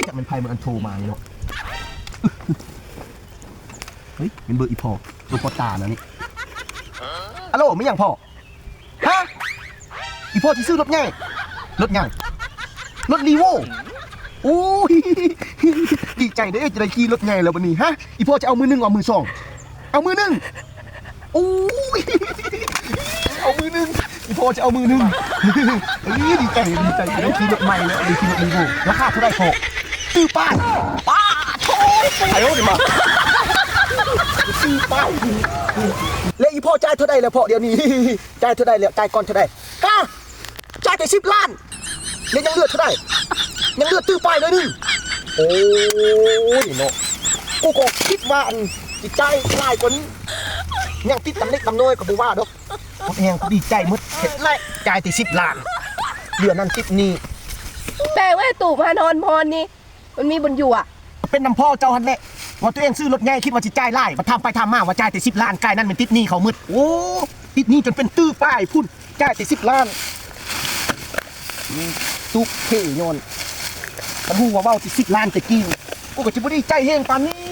ຈັກແມ່ນໃຜມັນອັນໂທມານີ້ເນາະ. ເຮີ້ຍ ແມ່ນເບີອີ່ພໍ່ ໂຕພໍ່ຕານະນີ້. ອາໂລ ມີຫຍັງພໍ່? ຮະ? ອີ່ພໍ່ຊິຊື້ລົດໃຫຍ່? ລົດຫຍັງ? ລົດລີໂວ. ໂອ້ຍ ດີໃຈເດ້ ຈະໄດ້ຂີ່ລົດໃຫຍ່ແລ້ວບັດນີ້. ຮະ? ອີ່ພໍ່ຈະເອົາມືໜຶ່ງ ເອົາມືສອງ? ເອົາມືໜຶ່ງ. ໂອ້ຍ ເອົາມືໜຶ່ງ ອີ່ພໍ່ຈະເອົາມືໜຶ່ງ. ເອີ ດີໃຈ ດີໃຈ ໄດ້ຂີ່ລົດໃໝ່ແລ້ວ ໄດ້ຂີ່ລົດລີໂວ. ລາຄາເທົ່າໃດພໍ່? ຕື້ປາຍ. ປາໂທ ໄປເອົານີ້ມາ ຕື້ປາຍ. ແລະ ອີ່ພໍ່ຈ່າຍເທົ່າໃດແລ້ວພໍ່ ດຽວນີ້? ຈ່າຍເທົ່າໃດແລ້ວ? ຈ່າຍກ່ອນເທົ່າໃດ? ຮະ? ຈ່າຍແຕ່ສິບລ້ານ ແລ້ວຍັງເຫຼືອເທົ່າໃດ? ຍັງເຫຼືອຕື້ປາຍໜ້ອຍໜຶ່ງ. ໂອ້ຍເນາະ ກູກໍຄິດວ່າອັນຊິຈ່າຍຫຼາຍກວ່ານີ້ ຍັງຕິດຕຳເລັກຕຳນ້ອຍກໍບໍ່ວ່າດອກ. ໝົດແຮງ ກູດີໃຈໝົດ ເຮັດໄດ້ ຈ່າຍແຕ່ສິບລ້ານ ເຫຼືອນັ້ນຕິດໜີ້. ແປງໄວ້ຕູບຫານອນພອນນີ້ ມັນມີບຸນຢູ່ອະ. ເປັນນຳພໍ່ເຈົ້າຫັ້ນແຫຼະ ວ່າຕົວເອງຊື້ລົດໃຫຍ່ ຄິດວ່າຊິຈ່າຍຫຼາຍ ບັດຖາມໄປຖາມມາວ່າຈ່າຍແຕ່ສິບລ້ານ ກາຍນັ້ນແມ່ນຕິດໜີ້ເຂົາໝົດ. ໂອ້ ຕິດໜີ້ຈົນເປັນຕື້ປາຍພຸ້ນ ຈ່າຍແຕ່ສິບລ້ານ. ຕຸເພຍ້ອນ ຄັນຮູ້ວ່າເວົ້າແຕ່ສິບລ້ານແຕ່ກີ້ ກູກໍຊິບໍ່ດີໃຈແຮງປານນີ້.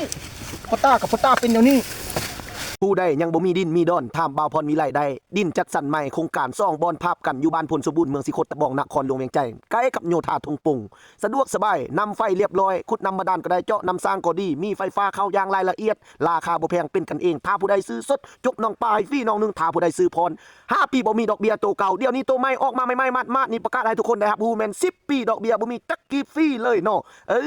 ພໍ່ຕາກັບພໍ່ຕາເປັນແນວນີ້. ຜູ້ໃດຍັງບໍ່ມີດິນມີດອນ ຖາມບ່າວພອນວິໄລໄດ້. ດິນຈັດສັນໃໝ່ ໂຄງການສອງບ່ອນພາບກັນ ຢູ່ບ້ານໂພນສົມບູນ ເມືອງສີໂຄດຕະບອງ ນະຄອນຫຼວງວຽງຈັນ ໃກ້ກັບໂຍທາທົ່ງປົງ. ສະດວກສະບາຍ ນຳໄຟລຽບລ້ອຍ ຂຸດນ້ຳບາດານກໍໄດ້ ເຈາະນ້ຳສ້າງກໍດີ ມີໄຟຟ້າເຂົ້າຢ່າງລາຍລະອຽດ. ລາຄາບໍ່ແພງ ເປັນກັນເອງ. ຖ້າຜູ້ໃດຊື້ສົດ ຈົບນ້ອງປາຍ ຟຣີນ້ອງໜຶ່ງ. ຖ້າຜູ້ໃດຊື້ຜ່ອນ ຫ້າປີບໍ່ມີດອກເບ້ຍ ໂຕເກົ່າ. ດຽວນີ້ໂຕໃໝ່ອອກມາໃໝ່ໆ ມາດໆ ນີ້ ປະກາດໃຫ້ທຸກຄົນໄດ້ຮັບຮູ້ ແມ່ນສິບປີ ດອກເບ້ຍບໍ່ມີຈັກກີບ ຟຣີເລີຍເນາະ. ເອີ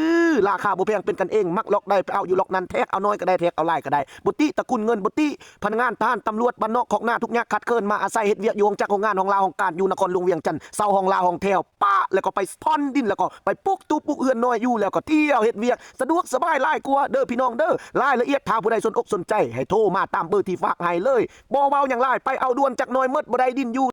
ລາຄາບໍ່ແພງ ເປັນກັນເອງ. ມັກລັອກໃດ ໄປເອົາຢູ່ລັອກນັ້ນ ແທກເອົານ້ອຍກໍໄດ້ ແທກເອົາຫຼາຍກໍໄດ້. ບໍ່ຕິຕະກຸນເງິນ ບໍ່ຕິ ພະນັກງານ ທະຫານ ຕຳຫຼວດ ບ້ານນອກຄອກນາ ທຸກຍາກຂາດເຂີນ ມາອາໄສເຮັດວຽກຢູ່ໂຮງຈັກໂຮງງານ ຫ້ອງລາ ຫ້ອງການ ຢູ່ນະຄອນຫຼວງວຽງຈັນ ເຊົ່າຫ້ອງລາ ຫ້ອງແຖວ ປະ ແລ້ວກໍໄປຜ່ອນດິນ ແລ້ວກໍໄປປຸກຕູປຸກເຮືອນນ້ອຍຢູ່ ແລ້ວກໍທ່ຽວເຮັດວຽກ ສະດວກສະບາຍຫຼາຍກວ່າເດີພີ່ນ້ອງເດີ. ລາຍລະອຽດ ຖ້າຜູ້ໃດສົນອົກສົນໃຈ ໃຫ້ໂທມາຕາມເບີທີ່ຝາກໃຫ້ເລີຍ. ບໍ່ເວົ້າຫຍັງຫຼາຍ ໄປເອົາດ່ວນ ຈັກໜ້ອຍໝົດບໍ່ໄດ້ດິນຢູ່.